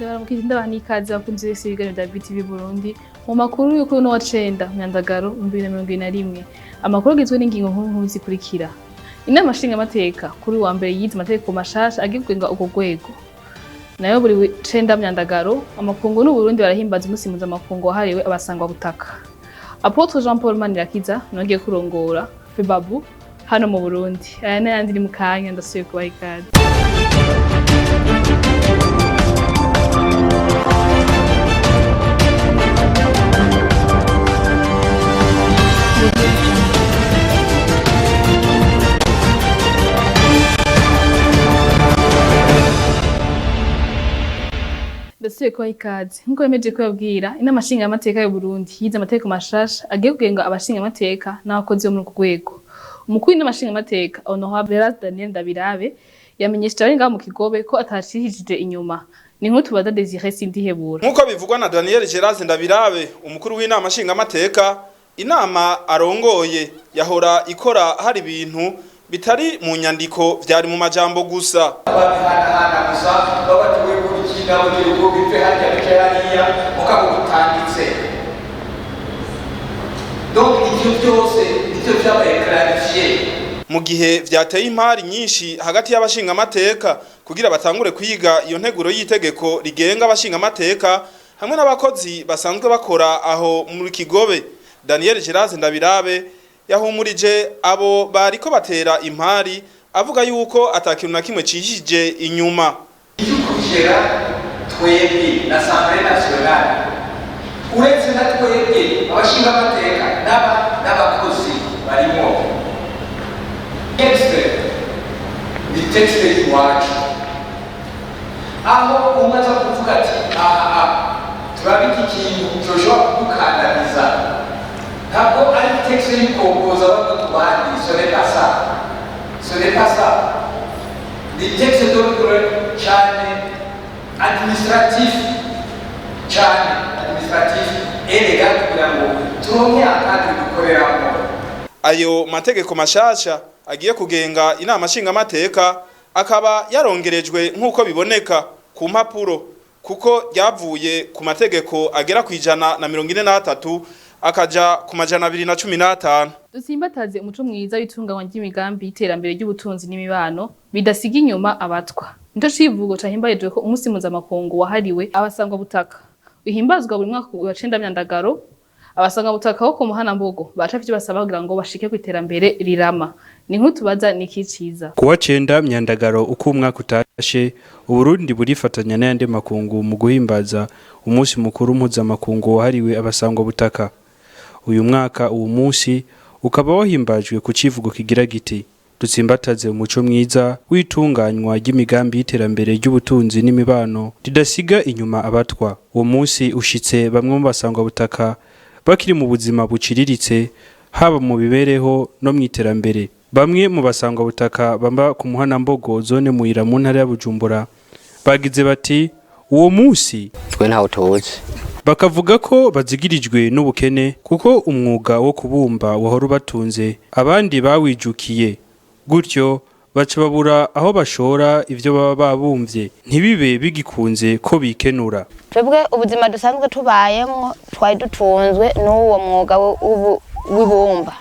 Ndabaramukije, ndabaha n'ikaze abakunzi bese ibiganiro bya BTV Burundi mu makuru yo kuri uno wa cenda Myandagaro 2021. Amakuru agizwe n'ingingo nkuru nkuru zikurikira: Inama nshingamateka kuri uwa mbere yize amategeko mashasha agiye kugenga urwo rwego. Nayo buri cenda Myandagaro, amakungu n'Uburundi barahimbaza umunsi mpuzamakungu wahariwe abasangwabutaka. Apôtre Jean Paul Manirakiza nongeye kurongora FEBABU hano mu Burundi. Aya n'ayandi ni mu kanya, ndasubiye kubaha ikaze. Ndasubiye kubaha ikaze. Nk'uko yemeje kubabwira, inama nshingamateka y'u Burundi yize amategeko mashasha agiye kugenga abashingamateka n'abakozi bo muri urwo rwego. Umukuru w'inama nshingamateka, Honorable Veras Daniel Ndabirabe, yamenyesheje abari ngaho mu Kigobe ko atacishije inyuma. Ni inkuru tubaza Desire Sindihebura. Nk'uko bivugwa na Daniel Gerard Ndabirabe, umukuru w'inama nshingamateka, inama arongoye yahora ikora hari ibintu bitari mu nyandiko, vyari mu majambo gusa. Babihanahana gusa, babatuwe kuri kina ugira ubwo bive harya bice hariya mugabo bitanditse. Donc ivyo byose nivyo vyabaye clarifié. Mu gihe vyateye impari nyinshi hagati y'abashingamateka kugira batangure kwiga iyo nteguro y'itegeko rigenga abashingamateka hamwe n'abakozi basanzwe bakora aho muri Kigobe, Daniel Gerard Ndabirabe yahumurije abo bariko batera impari, avuga yuko atakintu na kimwe cihishije inyuma. Ivyo kugera twebwe na Assemblée nationale, uretse na twebwe abashingamateka n'abakozi barimo, texte ni texte y'iwacu, aho umwe aza kuvuga ati: "Aha turabika ikintu coshobora kudukandamiza." Ntabwo ari texte y'ukongoza bamwe ku bandi. Ce n'est pas ça, ce n'est pas ça. Ni texte d'ordre cyane administratif, cyane administratif et légal, kugira ngo turonke akandi dukoreramo. Ayo mategeko mashasha agiye kugenga inama nshingamateka akaba yarongerejwe nk'uko biboneka ku mpapuro, kuko ryavuye ku mategeko agera ku 143 akaja ku 215. Dutsimbataze umuco mwiza w'itunganywa ry'imigambi y'iterambere ry'ubutunzi n'imibano bidasiga inyuma abatwa. Nico civugo cahimbarijwe ko umunsi mpuzamakungu wahariwe abasangwabutaka uhimbazwa buri mwaka wa cenda Myandagaro. Abasangwabutaka bo ku Muhanambogo baca ivyo basaba kugira ngo bashike ku iterambere rirama. Ni nkuru tubaza Niki Ciza. Kuwa cenda Myandagaro uko umwaka utashe, Uburundi burifatanya n'ayandi makungu mu guhimbaza umunsi mukuru mpuzamakungu wahariwe abasangwabutaka. Uyu mwaka uwo munsi ukaba wahimbajwe ku civugo kigira giti: "Dutsimbataze umuco mwiza w'itunganywa ry'imigambi y'iterambere ry'ubutunzi n'imibano ridasiga inyuma abatwa." Uwo munsi ushitse bamwe mu basangwabutaka bakiri mu buzima buciriritse, haba mu bibereho no mu iterambere. Bamwe mu basangwabutaka bamba ku Muhanambogo, zone Muyira, mu ntara ya Bujumbura, bagize bati: "Uwo munsi twe ntawo tuwuzi." Bakavuga ko bazigirijwe n'ubukene, kuko umwuga wo kubumba wahora ubatunze abandi bawijukiye, gutyo baca babura aho bashora ivyo baba babumvye, ntibibe bigikunze ko bikenura. Twebwe ubuzima dusanzwe tubayemo, twari dutunzwe n'uwo mwuga w'ibumba.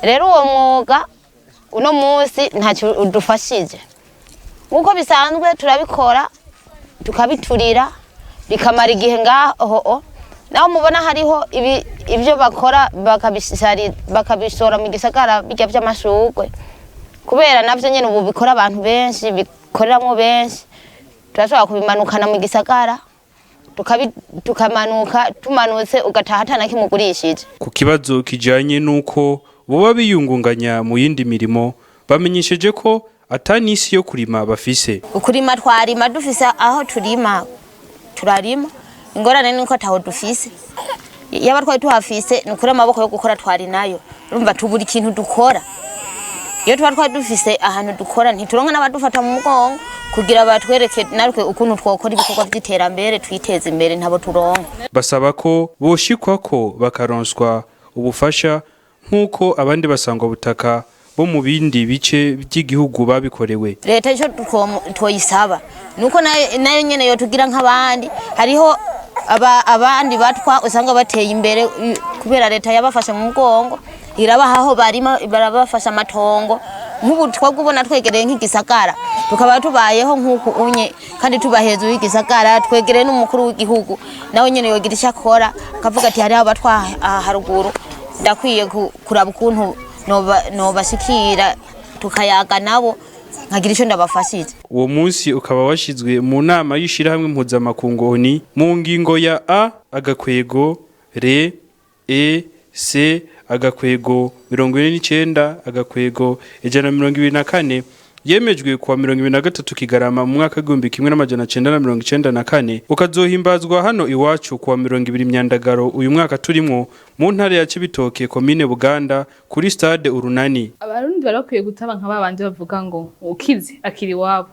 Rero uwo mwuga uno munsi ntacyo udufashije. Nk'uko bisanzwe turabikora, tukabiturira, bikamara igihe ngaho. Naho mubona hariho ibyo bakora bakabishora mu gisagara, bijya by'amashurwe, kubera navyo nyene ubu bikora abantu benshi, bikoreramwo benshi, turashobora kubimanukana mu gisagara, tukamanuka, tumanutse ugataha ata kimwe ugurishije. Ku kibazo kijanye n'uko boba biyungunganya mu yindi mirimo, bamenyesheje ko ata n'isi yo kurima bafise. Ukurima, twarima dufise aho turima, turarima. Ingorane nuko ataho dufise. Yaba twari tuhafise, ni ukuri amaboko yo gukora twari nayo. Urumva tubura ikintu dukora. Iyo tuba twari dufise ahantu dukora, ntituronka n'abadufata mu mugongo kugira batwereke natwe ukuntu twokora ibikorwa by'iterambere twiteze imbere, ntabo turonka. Basaba ko boshikwako bakaronswa ubufasha nk'uko abandi basangwa butaka bo mu bindi bice by'igihugu babikorewe. Leta icyo twoyisaba Nuko nayo nyene yotugira nk'abandi. Hariho abandi batwa usanga bateye imbere kubera leta yabafashe mu mugongo, irabaha aho barima, barabafasha amatongo. Nk'ubu twebwe ubona twegereye nk'igisagara, tukaba tubayeho nk'uku unye kandi tuba hejuru y'igisagara, twegereye n'umukuru w'igihugu, nawe nyene yogira icyo akora akavuga ati: "Hariho abatwa aha haruguru, ndakwiye kuraba ukuntu nobashikira tukayaga nabo, nkagira icyo ndabafashije." Uwo munsi ukaba washizwe mu nama y'ishirahamwe mpuzamakungu ONU mu ngingo ya A/RES/49/124 yemejwe kuwa 23 Kigarama mu mwaka w'1994, ukazohimbazwa hano iwacu kuwa 20 Myandagaro uyu mwaka turimwo, mu ntara ya Cibitoke, komine Buganda, kuri stade Urunani. Abarundi bari bakwiye gutaba nka babandi bavuga ngo ukize akiri iwabo,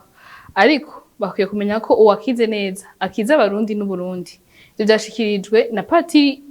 ariko bakwiye kumenya ko uwakize neza akiza Abarundi n'Uburundi. Ivyo vyashikirijwe na Patiri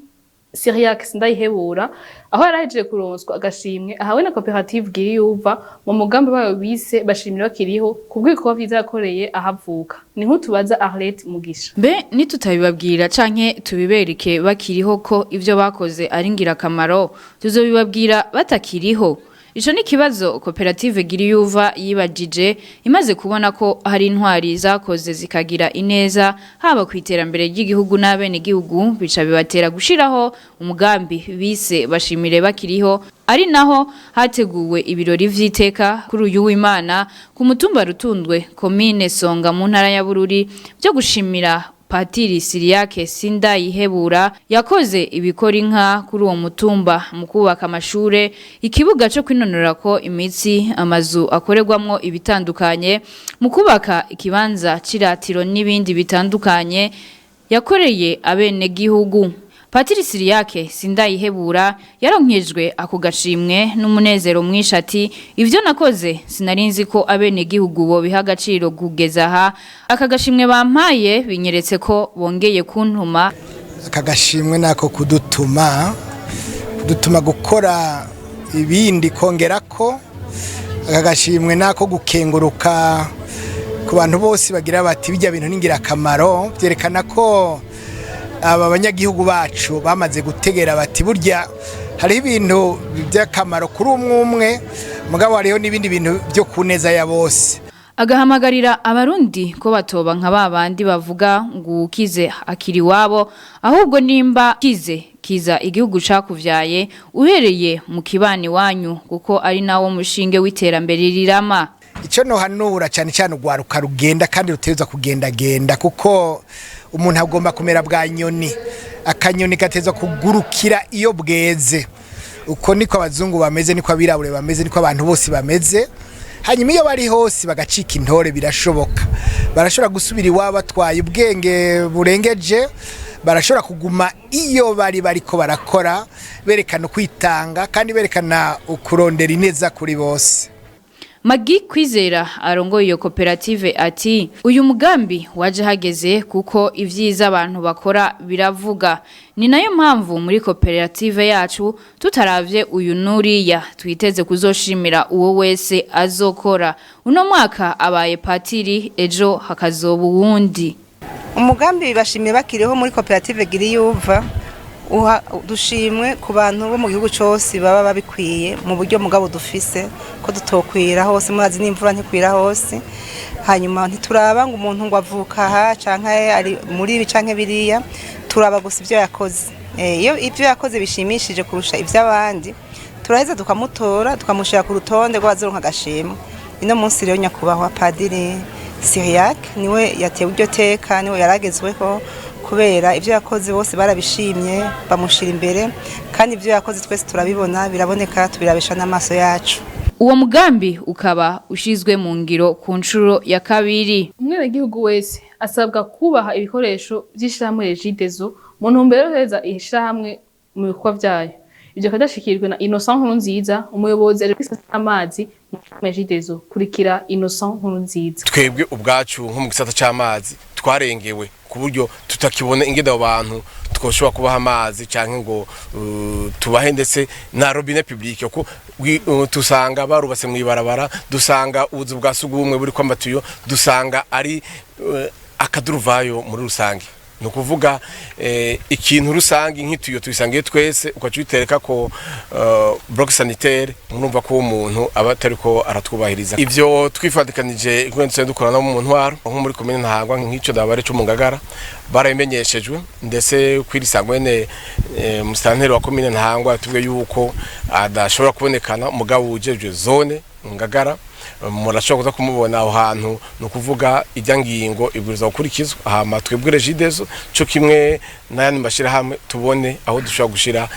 Cyriaque Sindayihebura aho yarahejeje kuronswa agashimwe ahawe na koperative Giriyuva mu mugambi bayo bise "Bashimira bakiriho", kubw'ibikorwa vyiza yakoreye ahavuka. Ni nk'utubaza Arlette Mugisha. Mbe nitutabibabwira canke tubibereke bakiriho ko ivyo bakoze ari ngirakamaro, tuzobibabwira batakiriho? Ico ni kibazo koperative Giriyuva yibajije imaze kubona ko hari intwari zakoze zikagira ineza haba ku iterambere ry'igihugu n'abenegihugu, bica bibatera gushiraho umugambi bise "Bashimire bakiriho", ari naho hateguwe ibirori vy'iteka kuri uyu w'Imana ku mutumba Rutundwe, komine Songa, mu ntara ya Bururi, byo gushimira Patiri Cyriaque Sindayihebura yakoze ibikora inka kuri uwo mutumba mu kubaka amashure, ikibuga cyo kwinonorako imitsi, amazu akorerwamwo ibitandukanye, mu kubaka ikibanza c'iratiro n'ibindi bitandukanye yakoreye abenegihugu. Patiri Cyriaque Sindayihebura yaronkejwe ako gashimwe n'umunezero mwinshi, ati: "Ivyo nakoze sinarinzi ko abenegihugu bo biha agaciro kugeza aha. Aka gashimwe bampaye binyeretse ko bongeye kuntuma." Aka gashimwe nako kudutuma gukora ibindi, kongera ko aka gashimwe nako gukenguruka ku bantu bose bagira bati: "Bijya bintu ni ingirakamaro." Byerekana ko aba banyagihugu bacu bamaze gutegera bati burya hariho ibintu by'akamaro kuri umwe umwe, mugabo hariho n'ibindi bintu byo ku neza ya bose. Agahamagarira Abarundi ko batoba nka babandi bavuga ngo ukize akiri iwabo, ahubwo nimba kize kiza igihugu cakuvyaye, uhereye mu kibani wanyu, kuko ari nawo mushinge w'iterambere rirama. Icyo nohanura cyane cyane urwaruka rugenda kandi ruteza kugendagenda, kuko umuntu agomba kumera bwa nyoni, akanyoni gateza kugurukira iyo bweze. Uko niko abazungu bameze, niko abirabure bameze, niko abantu bose bameze. Hanyuma iyo bari hose bagacika intore, birashoboka barashobora gusubira iwabo batwaye ubwenge burengeje. Barashobora kuguma iyo bari bariko barakora, berekana ukwitanga kandi berekana ukurondera ineza kuri bose. Magi Kwizera arongoye iyo koperative ati: "Uyu mugambi waje hageze kuko ivyiza abantu bakora biravuga. Ni nayo mpamvu muri koperative yacu tutaravye uyu nuriya, twiteze kuzoshimira uwo wese azokora. Uno mwaka abaye patiri, ejo hakazoba uwundi." Umugambi "Bashimye bakiriho" muri koperative Giriyuva uha dushimwe ku bantu bo mu gihugu cyose baba babikwiye mu buryo, mugabo dufise ko dutokwira hose, murazi n'imvura ntikwira hose. Hanyuma ntituraba ngo umuntu ngo avuka aha canke ari muri ibi canke biriya, turaba gusa ibyo yakoze. Iyo ibyo yakoze bishimishije kurusha iby'abandi, turaheza tukamutora, tukamushyira ku rutonde rw'abazoronka agashimwe. Ino munsi rero nyakubahwa Padiri Cyriaque niwe yatewe iryo teka, niwe yaragezweho kubera ibyo yakoze, bose barabishimye bamushyira imbere, kandi ibyo yakoze twese turabibona, biraboneka, tubirabisha n'amaso yacu. Uwo mugambi ukaba ushizwe mu ngiro ku nshuro ya kabiri. Umwenegihugu wese asabwa kubaha ibikoresho vy'ishirahamwe Regideso mu ntumbero yo guheza ishirahamwe mu bikorwa vyayo. Ivyo bikaba vyashikirijwe na Innocent Nkurunziza, umuyobozi ajejwe igisata c'amazi mu Regideso. Kurikira Innocent Nkurunziza. Twebwe ubwacu nko mu gisata c'amazi twarengewe ku buryo tutakibona ingene abo bantu twoshobora kubaha amazi canke ngo tubahe ndetse na robinet publique, kuko tusanga barubatse mw'ibarabara, dusanga ubuzu bwa sugumwe buriko amatiyo, dusanga ari Akaduruvayo muri rusange ni ukuvuga ikintu rusange nk'ituyo tubisangiye twese, ukaca ubitereka ko bloc sanitaire, murumva ko uwo muntu aba atariko aratwubahiriza. Ivyo twifatikanije kumwe dusanzwe dukorana mu ntwaro, nko muri komine Ntahangwa, nk'ico dabare co mu Ngagara barabimenyeshejwe, ndetse kwirisango nyene musitanteri wa komine Ntahangwa yatubwiye yuko adashobora kubonekana, mugabo ujejwe zone Ngagara murashobora kuza kumubona aho hantu. Ni ukuvuga ijya ngingo ibwirizwa gukurikizwa, hama twebwe Regideso co kimwe n'ayandi mashirahamwe tubone aho dushobora gushira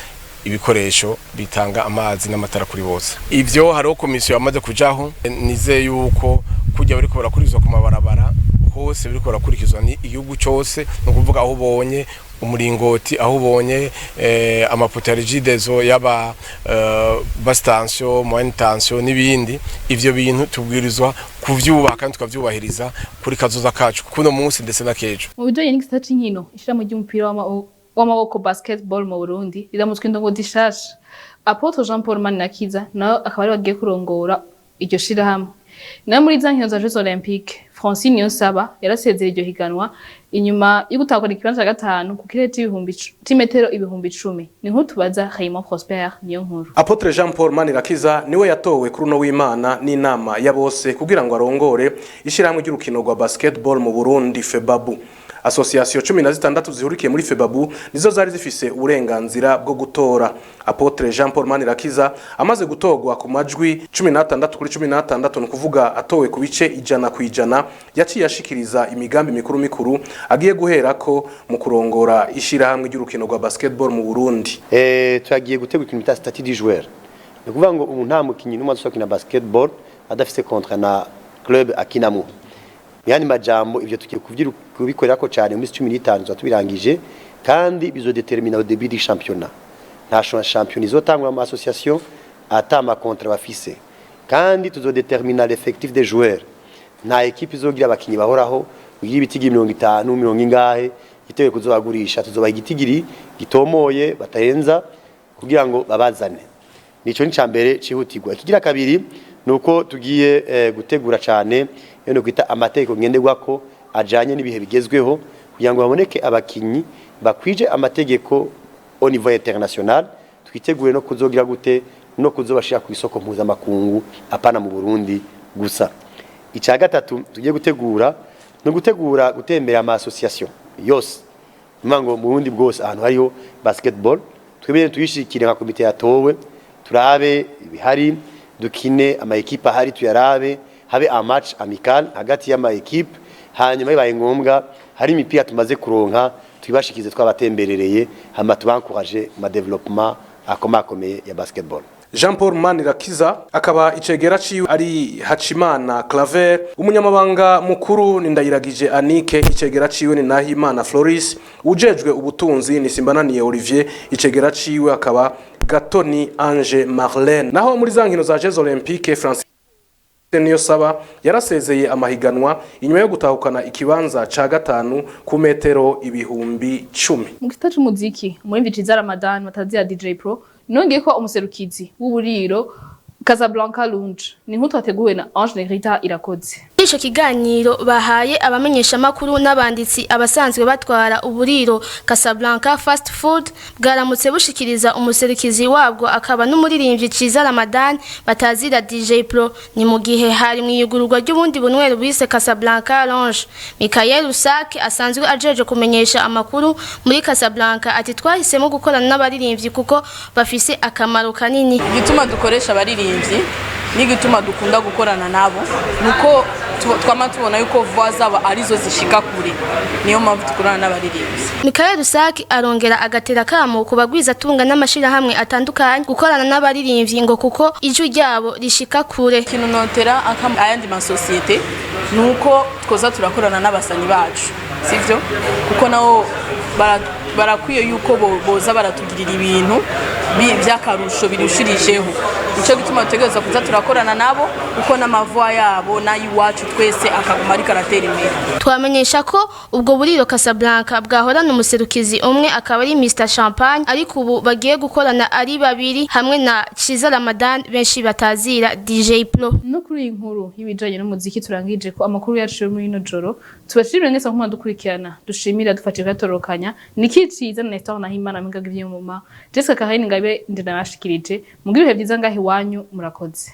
ibikoresho bitanga amazi n'amatara kuri bose. Ivyo hariho komisiyo yamaze kujaho, nizeye yuko kujya bariko barakurizwa ku mabarabara hose biriko barakurikizwa ni igihugu cose. Ni ukuvuga aho ubonye umuringoti, aho ubonye amapoto ya Regideso, yaba basse tension, moyenne tension n'ibindi, ivyo bintu tubwirizwa kuvyubaha kandi tukavyubahiriza kuri kazoza kacu kuno munsi ndetse na kejo. Mu bijanye n'igisata c'inkino, ishirahamwe ry'umupira w'amaboko basketball mu Burundi riramutswe indongozi zishasha. Apôtre Jean Paul Manirakiza nawe akaba ari bagiye kurongora iryo shirahamwe. Nayo muri za nkino za Jeux Olympiques, Francine Niyonsaba yarasezeye iryo higanwa inyuma yo gutahukana ikibanza ca gatanu ku kirere c'imetero 10,000. Ni nkuru tubaza Raymond Prosper niyo nkuru. Apôtre Jean Paul Manirakiza niwe yatowe kuri uno w'Imana n'inama ya bose kugira ngo arongore ishirahamwe ry'urukino rwa basketball mu Burundi, FEBABU. Association 16 zihurikiye muri FEBABU nizo zari zifise uburenganzira bwo gutora. Apôtre Jean Paul Manirakiza amaze gutorwa ku majwi 16 kuri 16, ni ukuvuga atowe ku bice 100%, yaciye ashikiriza imigambi mikuru mikuru agiye guherako mu kurongora ishirahamwe ry'urukino rwa basketball mu Burundi. Turagiye gutegura ikintu bita statut du joueur. Ni ukuvuga ngo ubu nta mukinyi n'umwe azosubira gukina basketball adafise contrat na club akinamwo. Mu yandi majambo, ivyo tugiye kubikorerako cane mu minsi 15 tuzoba tubirangije, kandi bizodetermina au début du championnat. Nta championnat izotangwa mu association ata ma contrat bafise, kandi tuzodetermina l'effectif des joueurs. Nta équipe izogira abakinyi bahoraho ugira ibitigiri 50, mirongo ingahe itewe kuzobagurisha. Tuzobaha igitigiri gitomoye batarenza kugira ngo babazane. Nico ni cambere cihutirwa. Ikigira kabiri nuko tugiye gutegura cane iyo no kwita amategeko ngenderwako ajanye n'ibihe bigezweho, kugira ngo haboneke abakinyi bakwije amategeko au niveau international. Twitegure no kuzogira gute no kuzobashira ku isoko mpuzamakungu, apana mu Burundi gusa. Icya gatatu tugiye gutegura no gutegura gutembera ama association yose, ngo mu Burundi bwose ahantu hariho basketball, twebwe tuyishikire nka komite yatowe, turabe ibihari, dukine ama équipe ahari, tuyarabe, habe un match amical hagati y'ama équipe. Hanyuma bibaye ngombwa, hari imipira tumaze kuronka, twibashikize twabatemberereye, hama tubankuraje mu développement akomakomeye ya basketball. Jean Paul Manirakiza akaba icegera ciwe ari Hacimana Claver, umunyamabanga mukuru ni Ndayiragije Anike, icegera ciwe ni Nahimana Floris, ujejwe ubutunzi ni Simbananiye Olivier, icegera ciwe akaba Gatoni Ange Marlene. Naho muri za nkino za Jeux Olympiques, Francine Niyonsaba yarasezeye amahiganwa inyuma yo gutahukana ikibanza ca gatanu ku metero 10,000. Mu gisata c'umuziki, umuririmbyi Ciza Ramadan batazira DJ Pro nongeye ko umuserukizi w'uburiro Casablanca Lounge. Ni nkuru twateguwe na Ange Negrita Irakoze. Ico kiganiro bahaye abamenyeshamakuru n'abanditsi abasanzwe batwara uburiro Casablanca Fast Food bwaramutse bushikiriza umuserukizi wabwo akaba n'umuririmbyi Ciza Ramadan batazira DJ Pro. Ni mu gihe hari mwiyugururwa ry'ubundi bunywero bise Casablanca Lounge. Michael Usake asanzwe ajeje kumenyesha amakuru muri Casablanca ati: "Twahisemo gukorana n'abaririmbyi kuko bafise akamaro kanini." Igituma dukoresha abaririmbyi n'igituma dukunda gukorana nabo nuko twama tubona yuko voix zabo arizo zishika kure, niyo mpamvu dukorana n'abaririmbyi. Michael Rusaki arongera agatera kamo ku bagwizatunga n'amashirahamwe atandukanye gukorana n'abaririmbyi, ngo kuko ijwi ryabo rishika kure. Ikintu notera ayandi masosiyete nuko twoza turakorana n'abasanyi bacu, sivyo? Kuko nabo barakwiye yuko boza baratugirira ibintu by'akarusho birushirijeho. Nico gituma dutegerezwa kuza turakorana nabo, kuko n'amavoix yabo n'ay'iwacu twese akaguma ariko aratera imbere. Twamenyesha ko ubwo buriro Casablanca bwahorana umuserukizi umwe, akaba ari Mr Champagne, ariko ubu bagiye gukorana ari babiri hamwe na Ciza Ramadan benshi batazira DJ Pro. No kuri iyi nkuru y'ibijanye n'umuziki turangije ko amakuru yacu yo muri ino joro. Tubashimire mwese nko dukurikirana, dushimira dufashe kuyatorokanya Niki Ciza na Nestor Nahimana mpinga ivyuma, Jessica Kahini Ngabe ndi nabashikirije. Mugire ibihe byiza ngaho iwanyu, murakoze.